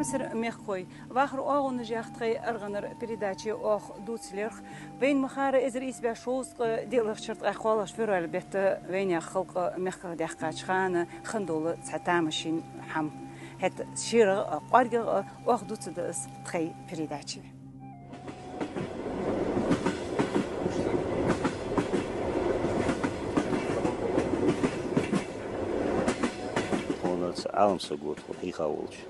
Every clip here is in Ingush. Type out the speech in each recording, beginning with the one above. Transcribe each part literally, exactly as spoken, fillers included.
Сир мехкахой, вахара оагӀонаш яха тхай аргӀанара передаче оаха дувца лаьрхӀ. Вайна ма харра, эзар ийс бӀаь шовзткъеи диълагӀча шера ткъаь кхоалагӀча февраль бетта вайнаьха халкъа мехках даьккхача хана хинна дола цхьа тамашийна хӀама. ХӀаьта шера а, кӀоарга а оаха дувцаргда аз тхай передаче. Тхона цхьа Ӏалам саг ва тхона хьийха волча.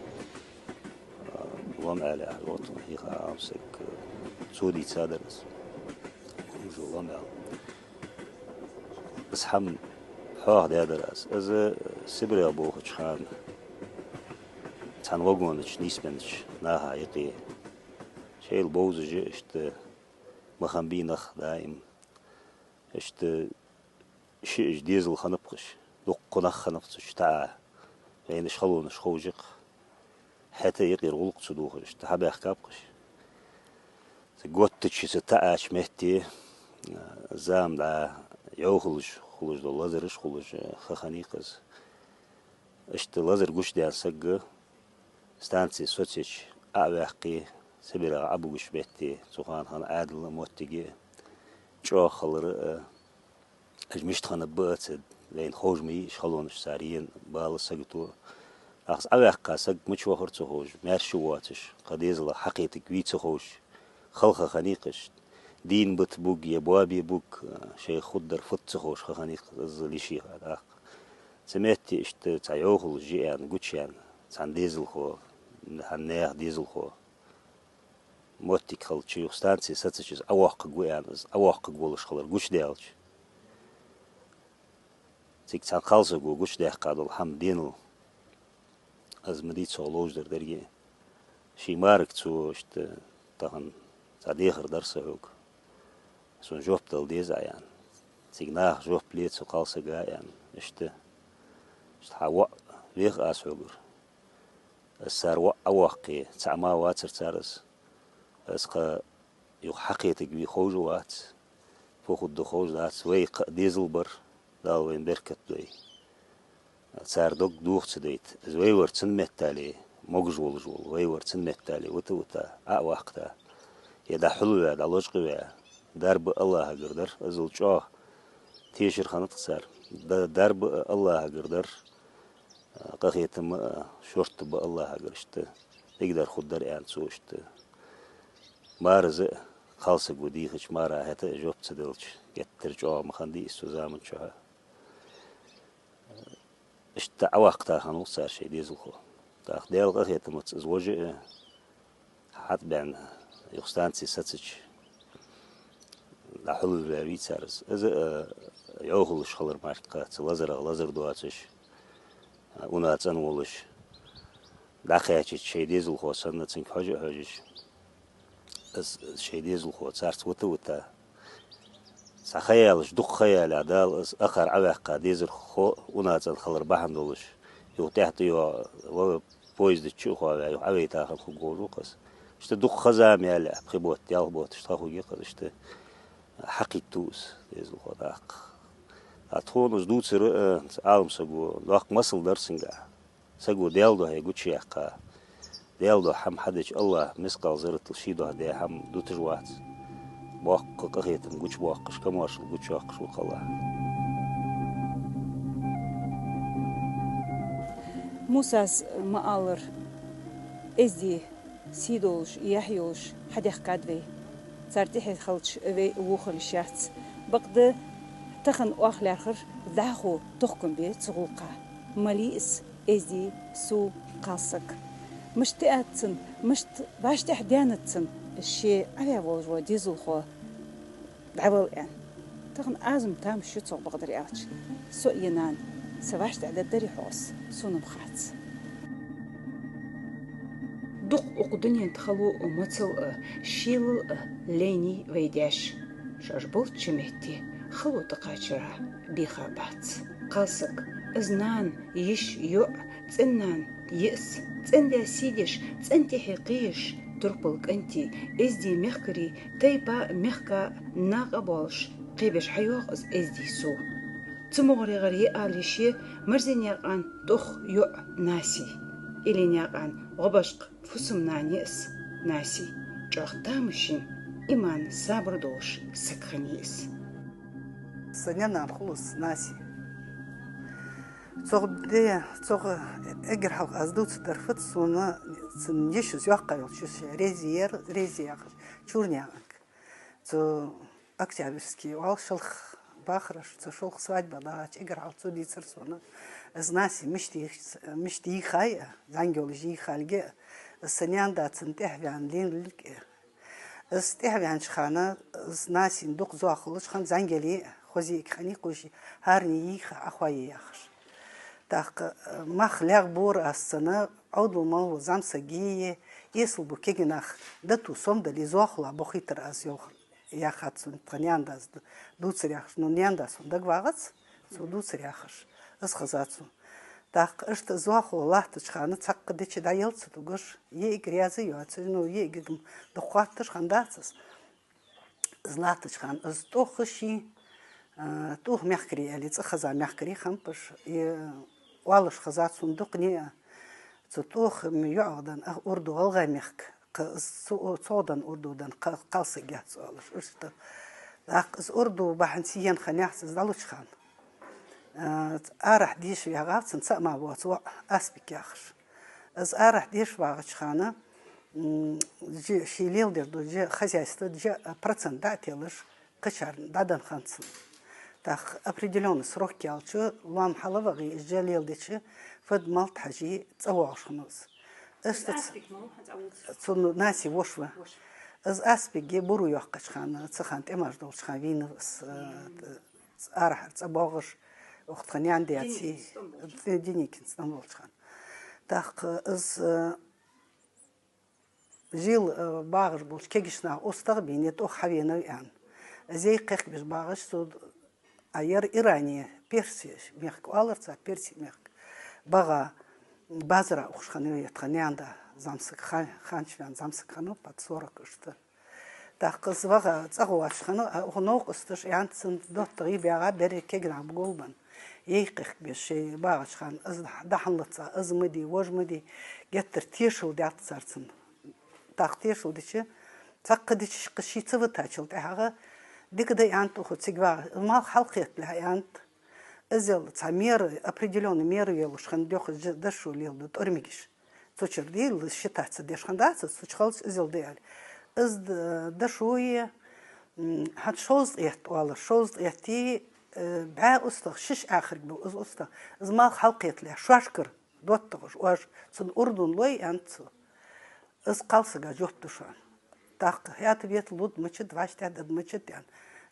Лом-Ӏаьла яхаш ва тхона хьийха Ӏалам саг, цо дийцадар аз. Уже Лом-Ӏаьла. Аз хӀама хьоахадаьдар аз. Аз Сибрех бовхача хана цхьан вагона чу нийсбеннача наха юкъе шоайла бовзаш а, иштта ма хиннабий нах даим. Иштта шиъ-шиъ дезал хиннаб-кх уж, дуккха нах хиннаб цу чу таӀа. Вайна уж халонаш ховш я-кх. ХӀаьта юкъера гӀулакх ца дувхаш, иштта хьабаьхкаб-кх уж. Цу готтача, цу таӀача метте, а, зама дӀа йӀовхалуш хулаш дола лазараш хулаш, а, ха хиннай-кх из. Иштта лазар гучадаьнна саг станце соцаяьча Ӏо а ваьккхе, Сибрех Ӏо бугача метте, цу хана хинна Ӏаьдала моттиг а, чӀоагӀа хилар а, уж мишта хиннаб а ца, вайна ховш ма йий уж халонаш, цар ена бала сагото. ТӀаккха из Ӏо ваьккха саг мича вахар ца ховш, маьрша воацаш, кхы дезалах хьакхетаргвий ца ховш, хала ха хиннай-кх уж. Дийна бита буг е боабе буг, шоайх хургдар фуд ца ховш ха хиннай-кх из лиший ха тӀаккха. Цу метте иштта цхьа йӀовхалуш жиъ яьнна, гучаяьнна, цхьан дезалхо, хӀанз наьха дезалхо. Моттиг хилча, юха станце сецача из Ӏовоаккхаргва аьнна, из Ӏовоаккхаргволаш хилар гучадаьлча, цига цхьан кхалсаго гучадаьккха дола хӀама денал, аз ма дий цох ловш дар деррига а. Ший марага цо иштта тахан цхьа дехар дар са хьога. Сона жоп дала деза Ӏа аьнна. Цига наха жоп ле цу кхалсага аьнна. Иштта, иштта хьа воӀ вех аз хьогара. Аз цар воӀ Ӏовоаккхе, цаӀ мара вацар цар из. Из кхы юха хьакхетаргвий ховш а вац, фу хургда ховш дац, вай кхы а дезал бар, Дала вайна беркат дой. Цар дог дохаца дайта. Из вай вар цун меттале, могаш волаш вола, вай вар цун меттале, вита-вита, Ӏо а ваккхийта, е дӀахьулваь, дӀалочкъаваь, дарба а АллахӀагара дар, иззал чӀоагӀа тешар хиннад-кх цар. Да-, дарба а АллахӀагара дар, къахетам а шортта ба АллахӀагара, иштта дикадар хургдар аьнна цо иштта. Мараза а, кхалсаго дийхача мара хӀаьта а жоп ца делча, геттара чӀоагӀа ма хиннадий из цу заман чухь. Иштта Ӏоваккха хиннав-кх цар шоай дезалхо. ТӀаккха Даьла къахетамца из вож а хьатӀабаьнна, юха станце сецача, дӀахьулваь вий цар из. Из а, э, йӀовхалуш хилар мара-кх, цу лазарах лазар доацаш, уна цӀена волаш, дӀакхаьчача шоай дезалхо санна, цунга хьожа а хьожаш, из, из шоай дезалхо царца вита-вита, цхьа ха яьлча, дукха ха яьлча, Дала из акхар Ӏоваьккха дезалхо уна цӀена хилар бахьан долаш, юха тӀехьа тӀайоагӀа, ва-, поезда чу а хоаваь, юха Ӏовайта хинна хургволаш ва-кх из. Иштта дукха ха-зама яьлча, пхи бутт, ялх бутт, иштта ха хургья-кх из, иштта хьакхийттав из дезалхо тӀаккха. А тхона из дувцар, э, Ӏалам саго, доккха масал дар цунга. Саго Даьла духьа гучаяьккха, Даьла духьа хӀама хьадича, АллахӀа мискъал зарратал ший духьа даь хӀама дуташ вац. Боккха къахетам гучабоаккхаш, камаьршал гучайоаккхаш ва-кх АллахӀ. Мусас ма аллара, эздий сий долаш, яхь йолаш хьадаьхкад вай. Цар тӀехьа хилча вай вохалуш яц. Бакъда тахан оаха лаьрхӀар дӀахо тохкам бе цу гӀулакха. Малий из, эздий, сов, кхалсаг? Мишта тӀеаьттад цунна, мишта вӀаштӀехьадаьннад цунна ше Ӏоваь волаш вола дезалхо? ДӀавала аьнна. Тахан аз-м тамаш ю цох, бакъдар аьлча. Со а, е нана, са вӀаштӀехьадаргдарий хьогӀ аз, сона-м хац. Дукха укх дунен тӀа хало а, моцал а, шелал а лайнай вай даьша. Шоаш болча метте хало тӀакхачара бийха бац. Кхалсаг, из нана, йиша, йоӀ, цӀен-нана, йиӀс, цӀен-даь сий деш, цӀен тӀехье кхееш, турпал кӀантий, эздий мехкарий, тайпа а, мехка а накъа а боалаш, кхебеш хьайоагӀа из эздий сов. Цу мугӀарера йиӀал йиша я Марзинаькъан тӀох йоӀ Наси, Ӏилинаькъан ГӀобашха фусам-нана я из Наси, чӀоагӀа тамашийна, иман, сабар долаш саг хиннай из. Са наьна-нана хул из Наси. Цох де, цох эггара хьалха аз дувцаргдар фуд, сона цун йишас йоккха йолча йиша Рези яр, Рези яхаш, Чурнаькъан. Цу Октябрьски оал шалха бахараш, цу шалха свадьба дагӀача эггара хьалха цо дийцар сона. Из Наси мишта йийх-, мишта йийхай а, зӀамига йолаш йийхалга а, из са наьна-да цунна тӀехьаваьнна лийнилга а. Из тӀехьаваьннача хана, из Насина дукха зоахалолча хана зӀамига яле а, хоза йиӀиг хиннай-кх уж, хӀаране йийха Ӏохоае яхаш. ТӀаккха, э, мах лаьгӀбора аз цунна, Ӏовдал мел вола зӀамсаг йий, эсала ба кегий нах, дату сом дале, зоахалол бохийтар аз йоах, яхад сона тха наьна-дас ду-, дувцар яхаш. Ну, наьна-да сона дагавагӀац, цо дувцар яхаш. Из хезад сона. ТӀаккха иштта зоахалол латтача хана цхьаккха дича дӀаелла ца тугаш, йиӀиг раьза йоацаш, ну, йиӀигага-м дукха хоатташ хиннадац из. Из латтача хана из тӀох ший, а, тӀох мехкарий, аьле, цӀи хеза мехкарий хиннаб уж, и оалаш хезад сона дукхане а, цу тӀох йоӀах данна, а, урду гӀалгӀай мехка, кха, из цу, цох данна урду данна, кха-, кхалсаг яц оалаш, иштта. ТӀаккха из урду бахьан цӀена хиннаяц из дӀалуча хана. А, арахьа деша ваьгӀав цун цаӀ мара воаца воӀ, Аспик яхаш. Из арахьа деша вагӀача хана, м, жи-, ший леладер дола жи-, хозяйства жи-, процент дӀа а телаш, кхычарна дӀаденна хиннад цунна. ТӀаккха определённый срок яьлча, лоам хьалвагӀе, из жи леладича, фуд-малад хьаже, цӀавоагӀаш хиннав из. Иштта ц-, Аспик ма ва, хӀанз а вуц. Цун Наси воша ва. Воша. Из Аспиге буро йоаккхача хана, цу хана тӀемаш долча хана вийнав из, э, арахьара цӀабоагӀаш, укх тха наьна-даьцеи, Деникинца тӀом болча хана. Деникинца тӀом болча хана. ТӀаккха из, э, жил, э, багӀаш болча кагийча наха устагӀа бийна, тӀох хьавенав аьнна. Из йиӀиг кхехкабеш багӀаш, цу, а, ер Иране, Перси мехка оалар цар, Перси мехка. БагӀа, базара ухаш хиннав ер тха наьна-да, зӀамсаг, ха-, ханчваьнна зӀамсаг хиннав, под сорок иштта. ТӀаккха из ваха цӀагӀа воацаш хиннав, а, укх новкъосташа аьннад цунна, доттагӀий, баьгӀа берригаш кагий нах ба гулбенна. ЙиӀиг кхехкабеш шоай багӀача хана, из дӀа-, дӀа-хьа лаца, из ма дий, вож ма дий, геттара тешал даьд цар цунна. ТӀаккха тешал дича, цхьаккха дича кхы ший ца витачул тӀехьагӀа, дика да, аьннад укхо цига вагӀа, малх хьалкхеталехь, аьннад, иззал цхьа мера, определённый мера йолаш хиннад, йоах, жи-, дошо леладу тӀормигаш. Цу чура дийла считаться деш хиннадац из, цу чу халча иззал да аьле. Из д-, дошо, м, хӀанз шовзткъеи итт оалар, шовзткъеи итт, э, бӀаь устагӀа, шиш Ӏаьхарг ба из устагӀа. Из малх хьалкхеталехь, шоашкара доттагӀаш, оаш цунна урдун лой, аьннад цо. Из кхалсага жоп ду шоана. ТӀаккха хӀаьта-вета лургда мичад, вӀаштӀехьдаргда мичад, аьнна,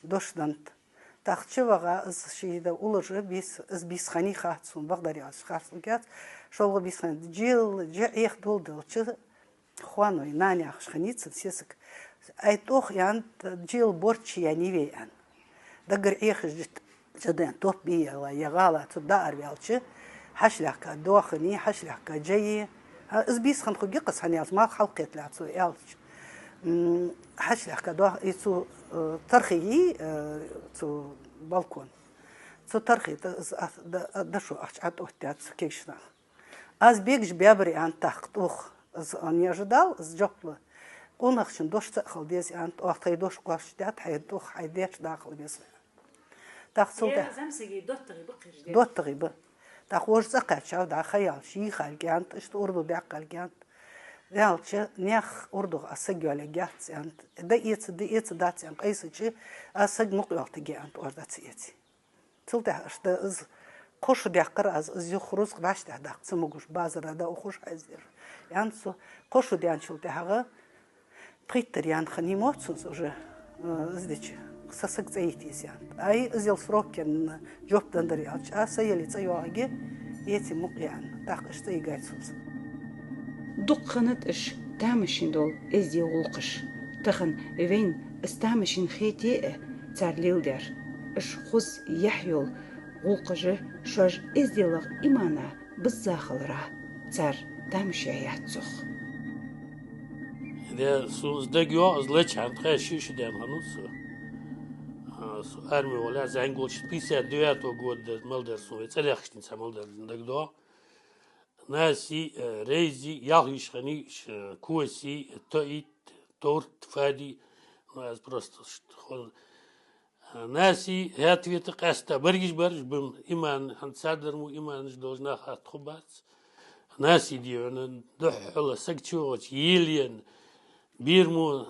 дош деннад. ТӀаккха чувагӀа из ший да уллаш а бийса, из бийса хиннай хац сона, бакъдар аьлча, харцлуг яц, шоллагӀа бийса хиннай. Жил, жи Ӏеха доладелча, Хуаной, нана яхаш хиннай цун сесаг. Ай, тӀох, аьннад, жил борчча яьннай вай, аьнна. Даггара Ӏехаш жи-, жа ден топ бий яла, я гӀала, цу даар ваьлча, хьашлаьхка доахани, хьашлаьхка жайи. А, из бийса хинна хургья-кх из, хӀана аьлча, малх хьалкхеталехь цо аьлча. М, хьашлаьхка доах-, и цу, э, тархи йий, э, цу балкон. Цу тархи тӀа из а, да-, а, дошо ахча Ӏооттадаьд цу кагийча наха. Аз бегаш баьбар, аьннад, тӀаккха тӀох. Из а не ожидал, из жоп лу. Къонахчун дош ца а хила деза, аьннад, оаха тхоай дош кхоачашдаьд, хьай тӀох, хьай даьча дахала веза. ТӀаккха цул тӀехьа зӀамсага доттагӀий ба-кх уж, де? ДоттагӀий ба. ТӀаккха вож цӀакхаьчав, дӀа ха яьлча, йийхалга, аьннад, иштта урду даьккхалга, аьннад. Ваьлча, наьха урдуга аз саг йоалаергьяц, аьннад. Да эца, да эца дац, аьнна, къийсача, аз саг мукъа йоалийтаргья, аьннад, оаш дац эций. Цул тӀехьа иштта из кхо шу даьккхар аз, из юха рузкъа вӀаштӀехьдаккха ца могаш, базара дӀаухаш хьаздеш. Аьннад цо, кхо шу даьнначул тӀехьагӀа пхийттара яьнна хиннай мотт цунца уже, э, из дича, са саг цӀаийта еза, аьннад. Ай, иззал срок кенна жоп деннадар аьлча, а, са яле цӀайоагӀаргья, эций мукъа, аьнна. ТӀаккха иштта цӀайигай цунца. Дукха хиннад уж тамашийна дола эздий гӀулакхаш. Тахан вайна из тамашийна хете а, цар леладер, уж хоза яхь йола гӀулакхаш а шоаш эзделах, имана бизза хиларах цар тамаш яь яц цох. Де, сона из дагайоагӀа, из лечхьан тха ши шу даьнна хиннав со. А, со арме вале, зӀамига волча, пятьдесят девятого года мел дар сона, вай цӀерехкаш дийнахьа мел дар дагадоагӀа. Наси, э, Рейзи, ялх йиша хиннай уж, э, Коси, Тоит, Торт, Фади, ну, аз просто ш-, хол-, э, Наси, хӀаьта-вета къаьстта баргаш бар уж, бим иман, хӀанз цардар мо иманаш долаш нах атта хургбац. Наси, дий хьона, духхьал саг чугӀача елаенна, бер мо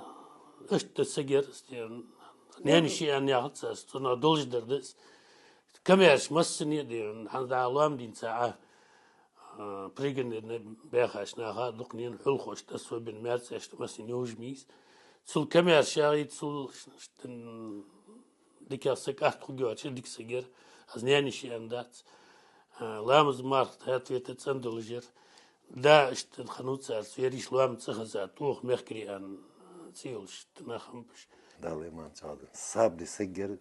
иштта саг яр из, дий хьона, наьна-йиший аьнна яхац аз, цунах долаш дар да из. Камаьрша массане а, дий хьона, хӀанз дӀа лоам дийна цхьа, а, пригородни баьхача наха, дукха нена хьулхошта, особенно маьрцӀашта массане йовш ма йий из. Цул камаьрша яхийта, цул ш-, ш-, дикагӀа саг атта хургйоацаш, дика саг яр, аз наьна-йиший аьнна дац. А, ламаз-марха хӀаьта-вета цӀена долаш яр. Да, иштта хиннав цар, цу ерригача лоам цӀихеза, тӀоха мехкарий аьнна цӀи йолаш нах хиннаб уж. Далла иман чӀоагӀа долда. Сабаре саг яр,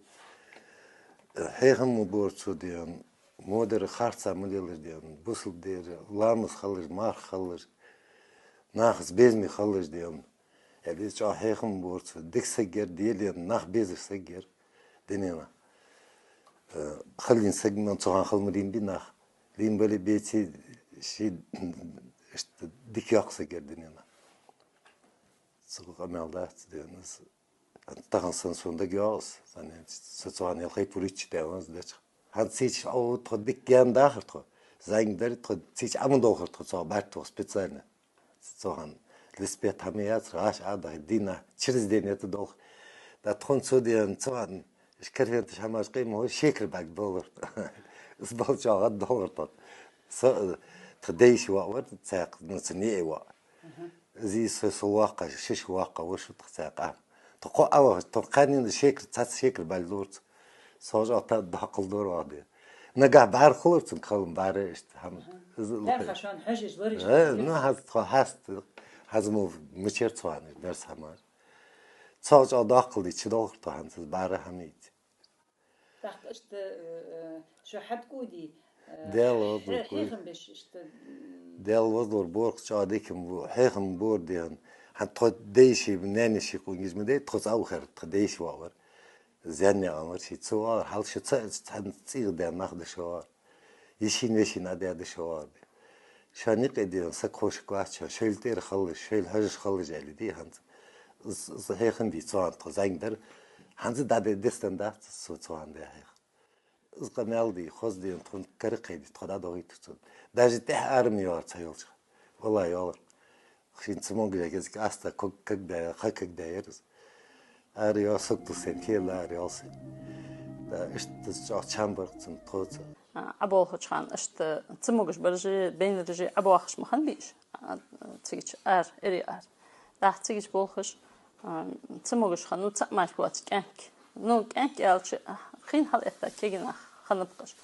э, хьехам ма бора цо, дий хьона, во дар харца ма деллар, дий хьона, бусалба дера, ламаз хилар, марха хилар, нахаца безаме хилар, дий хьона. Э, из чӀоагӀа хьехам ма бора цо, дика саг яр, дий хьона, нах безаш саг яр дунен тӀа. Э, хала дийна саг ма, цу хана хала ма дийна бий нах. Дийна бале а, беце а, ший иштта дика йоккха саг яр дунен тӀа. Цох къамаьл дац, дий хьона, из. Тахан санна сона дагайоагӀа из. Цхьанне, са цу хана ялхайтта вурийтта шу даьннад из дечох. ХӀанз цигача, о, тхо дика гаьна дахар тхо. ЗӀамига дар тхо, цигача Ӏомадолхар тхо цох бӀаргтоха специально. Цу хана велосипед хӀама яцар, гӀаш Ӏодахийта, дийнахьа, через день это долх. Да тхона цо, дий хьона, цу хана уж корфенташ хӀамаш къемахой, шекар бӀаргадолхар. Из бала чӀоагӀа долхар тхона. Со, тха даь-йиша воӀ вар цхьаькха, ну, цун йиӀий воӀ. Из из со, со воккха, шишша воккха воша ва тха цхьаькха. Тхо кхоъ а вахаш, тхона кхаьннена шекар, цхьацца шекар бӀаргадора цо. Со жӀота доккхал дора ваха де. Нагахь бӀарахулар цунга, кхална бӀара иштта хӀама. Из лаьрхӀа шоана хьежаш лориш. Э, ну, хӀанз тхо хьаста, хӀанз мо мичара цу хана берза хӀамаш. Цох чӀоагӀа доккхал дича долхар тхо хӀанз, из бӀара хӀама йийца. ТӀаккха иштта, э, э, шо хьатӀакӀуди, э, Даьла возалур хье-, хьехам беш иштта, м. Даьла возалур борх чӀоагӀа дика ма бу, хьехам бора, дий хьона. ХӀанз тхо даь-йиший, наьна-йиший къонгаш ма дий, тхо цӀавахар, тха даь-йиша воӀ вар. Зенне а вар ший, цу вар, хьал шу ца, цхьан цӀийгӀа даь нах да шо вар. Йишийна-вешийна а даь да шо вар. Шоана юкъе, дий хьона, саг ховшаргвац шоана, шоайла тӀера хилалаш, шоайла хьожаш хилалаш, аьле, дий хьона. Из, из хьехам бий цу хана тхо зӀамига дар. ХӀанз а дӀа де-, дестан дац цо цу хана даь хьехам. Из къамаьл дий, хоза, дий хьона, тхона кара кхайдий, тхо дӀадохийтар цунна. Даже тӀехьа ара ма йоалар цхьайолча. ВаллахӀи, йоалар. Шийна цамогаш кӀезига къаьста ког, ког даь, кхо ког даь яр из. Ара йоал, саг тувсаш кхел ара йоал саг. Да, иштта из чӀоагӀа чам бар цун тхоца. А, Ӏоболхача хана иштта цамогаш бараши, байнараши Ӏобоахаш ма хиннабий уж, а, цигача ара, эрий ара. ТӀаккха цигача болхаш, а, цамогаш хиннав цаӀ мара воаца кӀаьнк. Ну, кӀаьнк аьлча, а, хинна хьалъэтта кагий нах хиннаб-кх уж.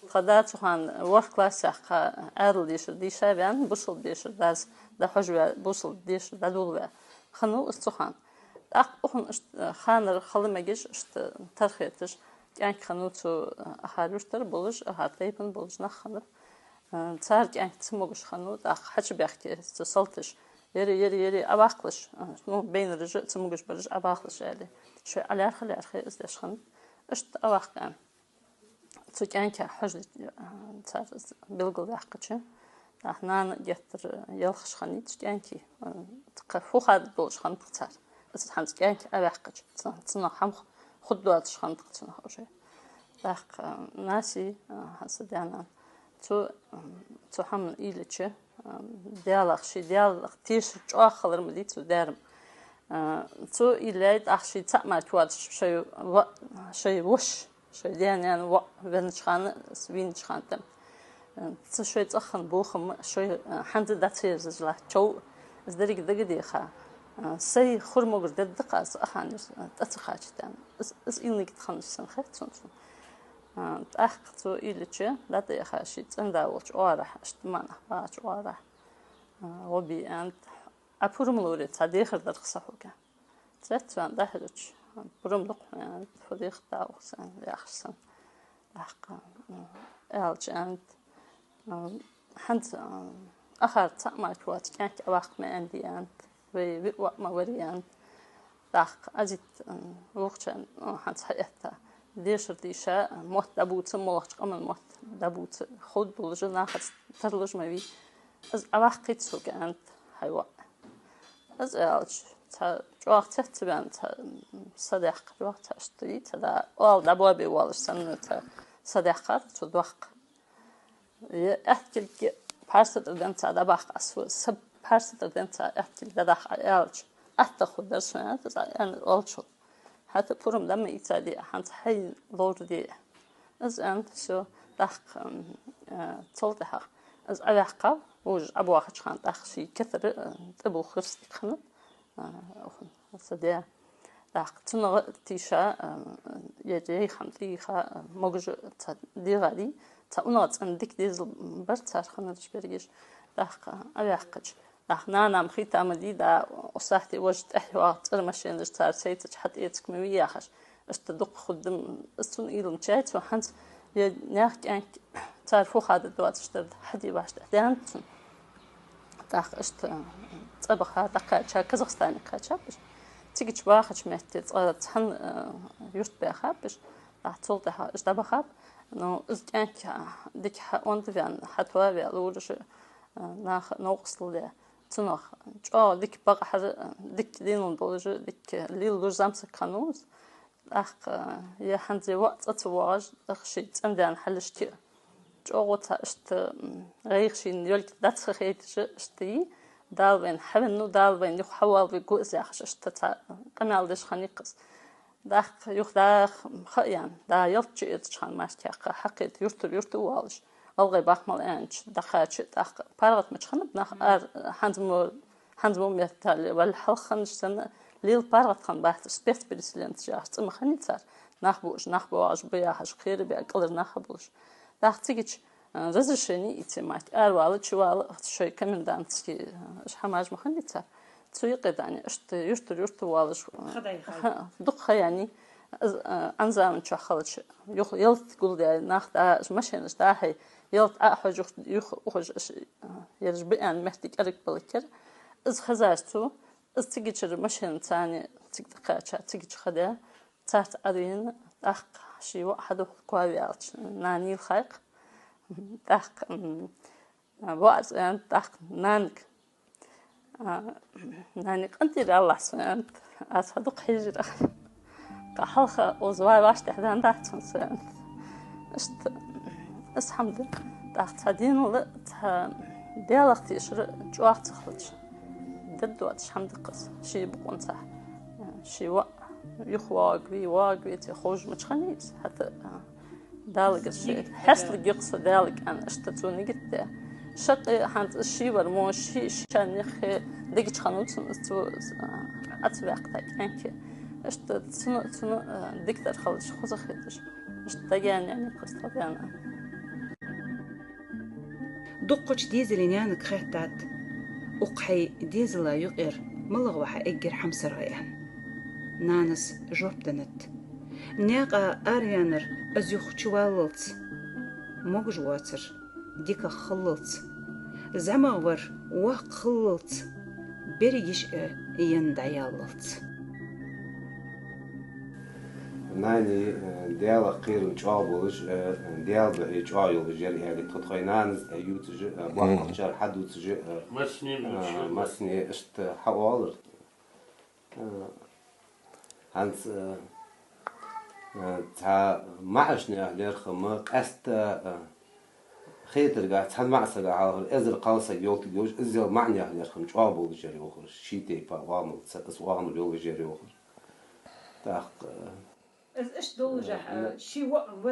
Тха да цу хана ворхӀ классах кхы Ӏаьдала дешар дийша ваьнна, бусалба дешар дас дӀахьожаваь, бусалба дешар дӀадолаваь хиннав из цу хана. ТӀаккха укхун иштта, э, ханара хала мегаш, иштта тара хеташ, кӀаьнк хиннав цу, э, ахар юртара болаш, ахар тайпан болаш нах хиннаб. Э, цар кӀаьнк цамогаш хиннав, тӀаккха хьачубаьхке цу салташа: «Ери, ери, ери, Ӏобаккхалаш, э, ну, байнараш а, цамогаш бараш а Ӏобаккхалаш», — аьле. Шоай ӀолаьрхӀа-лаьрхӀа из деш хиннад. Иштта Ӏобаккха аьнна. Цу кӀаьнка хьожале, а, цар из белгалваьккхача, тӀаккха нана геттара ялхаш хиннай цу кӀаьнка, а, кхы фу хадаш долаш хиннад-кх цар. Из хӀанз кӀаьнк Ӏоваьккхача, цу-, цунах хӀама хургдоацаш хиннад-кх цунах уже. ТӀаккха, а, Наси, а, хӀанз са даь-нана, цу, м, цу хӀаман уйла йича, а, Даьлах, ший Даьлах тешар чӀоагӀа хилар ма дий цу даьра-м. А, цо уйла яьй, тӀаккха ший цаӀ мара воацаш шоай ва-, шоай воша, шоай даь-наьна воӀ веннача хана, вийнача хана тӀа. А, цу шоай цӀагӀа хинна бохам шоай, а, хӀанз а дӀа ца ерзаш латт, чов, из деррига дагадеха. А, сай хургмогар дергда-кх аз, аханер, а, тӀа ца кхачийта аьнна. Из, из уйла нигат хиннаш санна хет сона цун. А, тӀаккха цо уйла йича, дӀатӀаяха ший цӀен-да волча оагӀорахьа, иштта маӀа нах багӀача оагӀорахьа, а, гӀо бе аьннад, Ӏа пурам лоре, цхьа дехар дар-кх са хьога. Цецваьнна дӀахьежача, пурам лу-кх хьона, хьо дехар да укхаза, яхаш санна. ТӀаккха, м, аьлча аьннад, м, хӀанз, м, ахар цаӀ мара воаца кӀаьнк Ӏоваккха ма аьннадий, аьннад, вай виъ воӀ ма варий, аьннад. ТӀаккха Ӏазита, м, вокхачарна, м, хӀанз хьаэтта, дешар дийша, мотт дӀабувца, моллагӀча къаман мотт дӀабувца, ховргдолаш, нахаца тарлуш ма вий. Из Ӏаваккхийт сога, аьннад хьай воӀа. Из аьлча, цхьа чӀоагӀа цецваьнна, цхьа, м, са дехкар ваха цхьа иштта йий, цхьа да, оал дӀабоабе воалаш санна, цхьа са дехкар цо дохк. Е аьттилг пхьарса тӀара денз цхьа дӀабаккха, аз са пхьарса тӀара денз цхьа аьттилг дӀадаккха аьлча, атта хургдар сона, аьннад, цхьа аьнна оалачул. ХӀаьта пурам дӀа ма ийцадий, хӀанз хьайна ловр дий. Из аьнна, всё, тӀаккха, м, а, цул тӀехьагӀа из Ӏаваьккхав, вож Ӏабоахача хана тӀаккха ший кетар, а, тӀабух хирстиг хиннад, а, укхун, са даь. ТӀаккха цунах тийша, а, е, е хӀама тӀайийха, а, могаш цхьа дегӀа дий, цхьа унахцӀена дика дезал бар цар хиннараш берригаш. ТӀаккха Ӏаваьккхача, нах нана-м хийтта ма дий, да, укх сахьте вож тӀехьа йоагӀа цӀера машенаш цар сайцача хьатӀаэцарг ма вий яхаш. Иштта дукха хургда-м, из цунна уйла ма йий цо хӀанз, е наьха кӀаьнк цар фу хадад доацаш дар хьаде вӀаштӀехьадаьннад цунна. ТӀаккха иштта цӀабаха, дӀакхаьча, Казахстане кхаьчаб уж. Цигача бахача метте цкъа цхьан, э, юрта баьхаб уж. ТӀаккха цул тӀехьагӀа уж дӀабахаб. Ну, из кӀаьнк дика хьаондаваьнна, хьатӀаваьнна лур уж, э, наха новкъостал де. Цунах чӀоагӀа дика бакъахьара, дика денал долаш, дика лелалуш зӀамсаг хиннав из. ТӀаккха, е хӀанз е воӀ цӀа ца воагӀаш, тӀаккха ший цӀен-даьна хьалхашка чӀоагӀа цхьа иштта, м, гӀайгӀа шийна йолга дӀа ца хайташ иштта йий, Дала вайна хьавеннав, Дала вайна юха хьавоалавергва из яхаш, иштта цхьа къамаьл деш хиннай-кх из. ТӀаккха юха даха ха яьнна, да ялат чу эцача хана мара кхы хьакхета юртара юрта воалаш, гӀалгӀай бахмал аьннача дӀакхаьча, тӀаккха паргӀата мича хиннаб нах ара, хӀанз мо, хӀанз мо меттел вале хьалха хиннача санна, лела паргӀата хиннабац уж, спецпереселенцаш яхаш цӀи ма хиннай цар, нах буаш, нах боагӀаш ба яхаш, кхера бе кӀалара нах болаш. ТӀаккха цигача, а, разрешени ийце мара аравала, чувала, шоай комендантский, а, уж хӀамаш ма хиннадий цар. Цу юкъе дани, иштта юртара юрта воалаш, а, ха дайхай. Ха, дукха ха яьннай. Из, а, Ӏанзаман чу хилча, юха ялат гулдаь, нах да, машенаш дӀа-хьа, ялат Ӏохьожаш, юха ухаш, а, ераш ба аьнна моттиг кӀаргбаларгьяр. Из хезаш цо, из цигачара машенаца цига тӀакхаьча, цигача ха даь, царца Ӏовена, тӀаккха ший воӀ хьадувхалга ваьлча, нана йийлхай-кх. ТӀаккха, м, воӀас аьннад тӀаккха нанага: «А, нани, къинтӀера алалахь сона, — аьннад, — аз хьа дукха хьежар-кх. Кхы хьалха укхаза вай вӀаштӀехьадаьннадац хьона со, — аьннад. — Иштта из хӀама да. ТӀаккха цхьа денал, цхьа Даьлах тешар чӀоагӀа ца хилча, дергдоацаш хӀама да-кх из, ший бокъонцахь, ший воӀ юхавоагӀаргвий, воагӀаргвеций ховш мича хиннай из, хӀаьта, а, Даьлагара ший хьесталургья-кх со, Даьлага, — аьнна, иштта цо нигат даь. Шаккхе хӀанз из ший вар мо, ший, ший шийна хье дегача хана цунна из цо, а, Ӏо ца ваьккхача кӀаьнке. Иштта цунна, цунна, а, дикадар хилча хоза хеташ. Иштта дагаяьннай-кх из тха даь-нана». Дукхача дезала наьнага хаьттад: «Укх хьай дезала юкъера малагӀа ва хьа эггара хьамсара?» — аьнна. Нанас жоп деннад: «Наькъа араваьннар аз юха чуваллалца, могаш воацар дикагӀа хиллалца, зӀамагӀвар воккха хиллалца, берригаш а енна дӀаяллалца». Нани, э, Даьлах кхерам чӀоагӀа болаш, э, Даьла духьа чӀоагӀа йолаш яр, аьле, тха тхоай нанас а ювцаш, э, боккхагӀчар хьадувцаш, э, массане, э, массане иштта хьаоалар. Э, хӀанз, э, э, цхьа маӀача наьха лерхӀам къаьстта, э, хетаргахьа, цхьан маӀа сага хьалхара эзар кхалсаг йолтиг йолаш, иззал маӀа наьха лерхӀам чӀоагӀа болаш яр йоахар, ший тайпа оамал ца, из оамал йолаш яр йоахар. ТӀаккха, э, из иштта долаш, э, ший воӀ